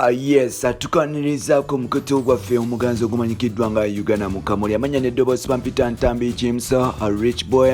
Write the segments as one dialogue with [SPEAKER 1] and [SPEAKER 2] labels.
[SPEAKER 1] Yes, tukanirizaako omukutu gwaffe omuganzi ogumanyikiddwa nga Uganda Mukamuli. Amanya n'eddoboozi bampita Ntambi James, Rich Boy,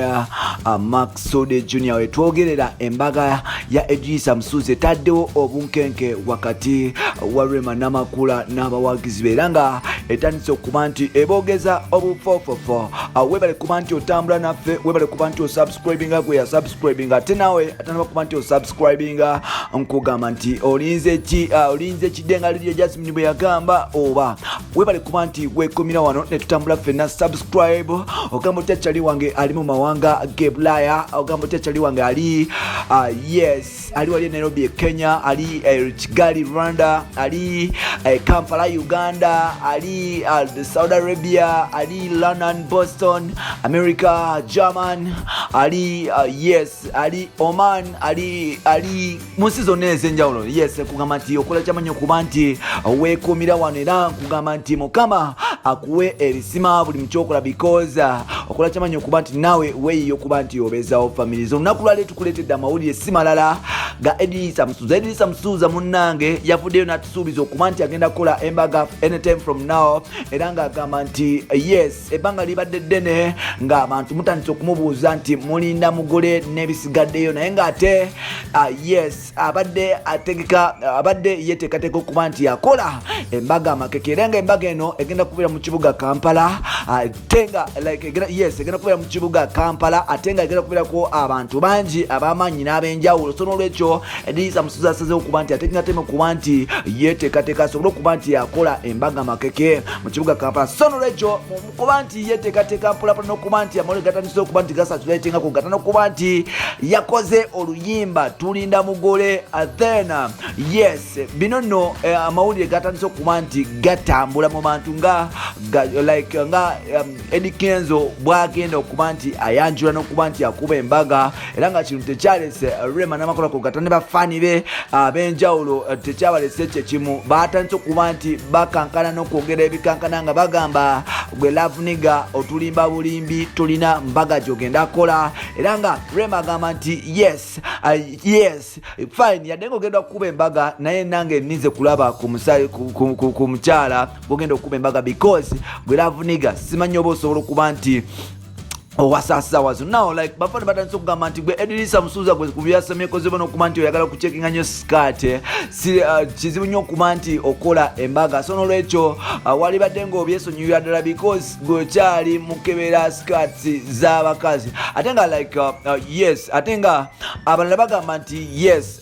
[SPEAKER 1] Max Sode Junior. Wetwogerera, embaga ya Edrisa Musuuza etaddewo obunkenke wakati wa Rema Namakula n'abawagizi be, era nga etandise okuba nti eboogeza obufoofofo. Webale kuba nti otambula naffe, webale kuba nti osubscribinga, gwe yasubscribinga, ate naawe atanaba kuba nti osubscribinga, nkugamba nti olinze ki? Olinze kiddenga Lydia Jasmine bwe yagamba. Oba webale kuba nti wekumira wano netutambula ffenna. Subscribe. Ogamba otya kyali wange ali mu mawanga ge Bulaya? Ogamba otya kyali wange ali, yes, ali wali e Nairobi e Kenya, ali Kigali Rwanda, ali Kampala Uganda, ali Saudi Arabia, ali London, Boston America, German, ali, yes, ali Oman, ali mu nsi zonna ez'enjawulo. Yes, kugamba nti okola kyamanyi okuba nti weekuumira wano, era nkugamba nti Mukama akuwe ebisima buli mukyokola, because okola kyamanyi okuba nti naawe weeyiya okuba nti obeezawo families. Olunaku lwaleero tukuleetedde amawulire si malala ga Edrisa Musuuza. Edrisa Musuuza munnange yavuddeyo n'atusuubiza okuba nti agenda kukola embaga anytime from now, era ng'agamba nti yes, ebbanga libadde ddene ng'abantu mutandise okumubuuza nti mulinda mugole n'ebisigaddeyo, naye ng'ate, yes, abadde ategeka, abadde yeteekateeka okuba nti akola embaga amakeke, era nga embaga eno egenda kubeera mu kibuga Kampala, ate nga like yes, egenda kubeera mu kibuga Kampala, ate nga egenda kubeerako abantu bangi ab'amaanyi n'ab'enjawulo. So n'olwekyo Edrisa Musuuza asazeewo okuba nti ateekateme okuba nti yeteekateeka asobole okuba nti akola embaga makeke mu kibuga Kampala. So n'olwekyo kuba nti yeteekateeka mpolapola n'okuba nti amawulire gatandise okuba nti gasatulatingako gata n'okuba nti yakoze oluyimba "Tulinda Mugole". Then, yes, bino nno amawulire gatandise okuba nti gatambula mu bantu nga like nga Eddy Kenzo bwagenda okuba nti ayanjula n'okuba nti akuba embaga, era nga kino tekyalese Rema Namakula kugata ne bafaani be ab'enjawulo. Tekyabalese kyekimu, batandise okuba nti bakankana n'okwogera ebikankana nga bagamba, "Gwe love nigga, otulimba bulimbi, tolina mbaga gyogenda kukola." Era nga Rema agamba nti yes, yes, fine, yadde nga ogenda kukuba embaga, naye nange ninze kulaba ku mukyala gogenda okukuba embaga, because gwe love nigga simanyi oba osobola okuba nti owasaasawa zo. Now, like, bafani batandise okugamba nti gwe Edrisa Musuuza, gwe kubyasemyekoze nokuba nti oyagala kucekinga nnyo skirt, si kizibu nnyo okuba nti okola embaga. So nolwekyo walibadde ngaobyesonyiwira ddala, because gwe okyali mukebera skirts z'abakazi. Ate nga like, yes, ate nga abalala bagamba nti yes,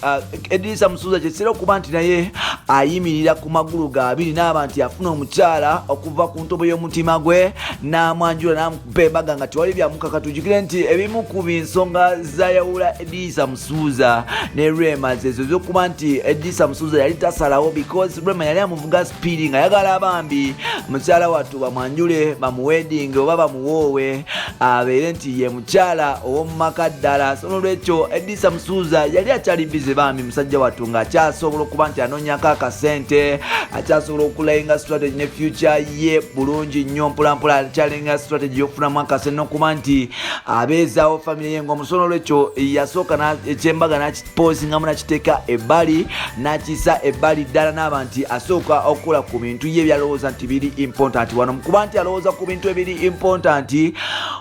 [SPEAKER 1] Edrisa Musuuza kyekiseera okuba nti naye ayimirira ku magulu ga abiri, n'aba nti afuna omukyala okuva ku ntobo y'omutima gwe, n'amwanjula, n'amukuba embaga nga tewali byamukaka. Tujjukire nti ebimu ku binsonga zayawula Edrisa Musuuza ne Rema zezo ez'okuba nti Edrisa Musuuza yali tasalawo, because Rema yali amuvuga speed nga yagala bambi mukyala wattu bamwanjule, bamuweding oba bamuwoowe, abeere nti ye mukyala ow'omumaka ddala. So nolwekyo Edrisa Musuuza yali akyali busy bambi, musajja wattu ng'akyasobola okuba nti anoonyako akasente, akyasobola okulayinga strategy ne future ye bulungi nnyo mpolampola, akyalinga strategy y'okufunamu akasente n'okuba nti abeezaawo famire ye ng'omusono. Olwekyo yasooka ekyembaga n'akipozingamu, n'akiteeka ebbali, n'akisa ebbali ddala, n'aba nti asooka okukola ku bintu ye byalowooza nti biri important. Wano mukuba nti alowooza ku bintu ebiri important,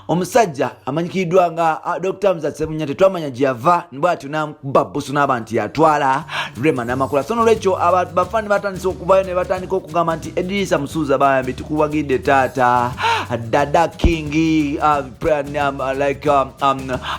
[SPEAKER 1] omusajja amanyikiddwa nga Dr Hamza Sebunya, tetwamanya gye yava, bwatyo n'amukuba busu n'aba nti yatwala Rema Namakula. So nolwekyo bafaani batandise okuvayo ne batandika okugamba nti Edrisa Musuuza bayambi, tukuwagidde taata, dada king, like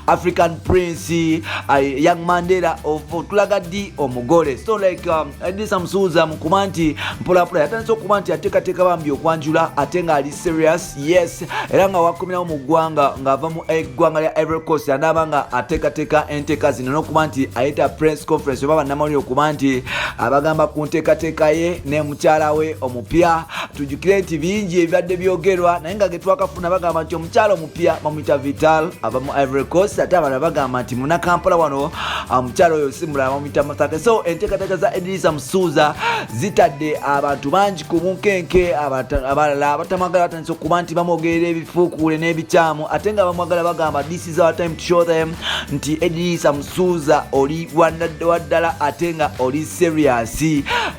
[SPEAKER 1] African Prince, Young Mandela, otulaga ddi omugole? So like, Edrisa Musuuza mukuba nti mpolapola yatandise okuba nti ateekateeka bambi okwanjula, ate ng'ali serious. Yes, era nga wakomerawo mu ggwanga ng'ava mu eggwanga lya Ivory Coast, anaaba nga ateekateeka enteeka zino n'okuba nti ayita press conference oba bannamawulire okuba nti abagamba ku nteekateeka ye ne mukyala we omupya. Tujjukire nti bingi ebibadde byogerwa, naye Naye nga getwakafuna bagamba nti omukyala omupya bamuyita Vital, ava mu Ivory Coast, ate abalala bagamba nti muna Kampala wano, omukyala oyo si mulala, bamuyita Masake. So enteekateeka za Edirisa Musuuza zitadde abantu bangi ku bunkenke. Abalala abatamwagala batandise okuba nti bamwogerera ebifuukuule n'ebikyamu, ate nga bamwagala bagamba, "This is our time to show them nti Edirisa Musuuza oli waddala ate nga oli serious."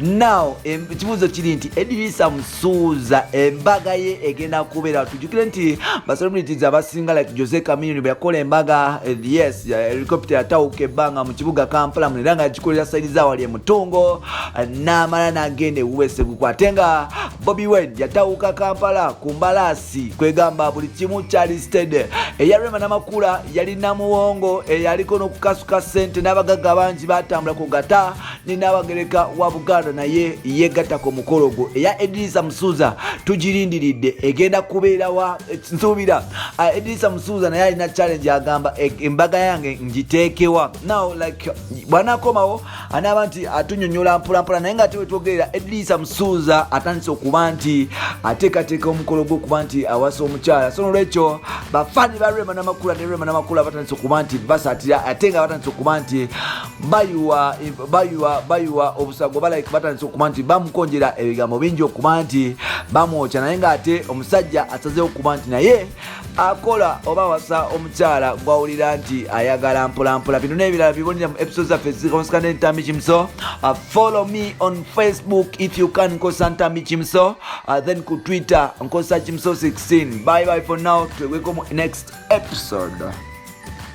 [SPEAKER 1] Now ekibuuzo kiri nti Edirisa Musuuza embaga ye egenda kubeera, tujjukire nti ba celebrities abasinga like Jose Chameleone bwe yakola embaga, yes, helicopter yatawuka ebbanga mu kibuga Kampala muno, era nga yagikolera side zawali emutungo, n'amala n'agenda ewuwe Seguku. Ate nga Bobi Wine yatawuka Kampala ku mbalaasi, kwegamba buli kimu kyali steady. Eya Rema Namakula yali Namuwongo, eyaliko n'okukasuka ssente n'abagagga bangi batambula ku gata, ne Naabagereka wa Buganda naye yegatta ku mukolo ogwo. Eya Edirisa Musuuza tugirindiridde, egenda kubeerawa? Nsuubira Edirisa Musuuza naye alina challenge, agamba, "Embaga yange ngiteekewa?" Now like bw'anaakomawo anaaba nti atunyonyola mpolampola, naye nga tewetwogerera Edirisa Musuuza atandise okuba nti ateekateeka omukolo gw'okuba nti awasa omukyala. So nolwekyo bafaani ba Rema Namakula ne Rema Namakula batandise okuba nti basaatira, ate nga batandise okuba nti bayuwa bayuwa bayuwa obusago, balike batandise okuba nti bamukonjera ebigambo bingi okuba nti bamwokya, naye ng'ate omusajja asazeewo okuba nti naye akola oba awasa omukyala gwawulira nti ayagala mpolampola. Bino n'ebirala bibonera mu episode zaffe zikonsika n'Entambi Kimso. Follow me on Facebook if you can, nkosa Ntambi Kimso, then ku Twitter nkosa Kimso 16. Bye bye for now, twegweko mu next episode.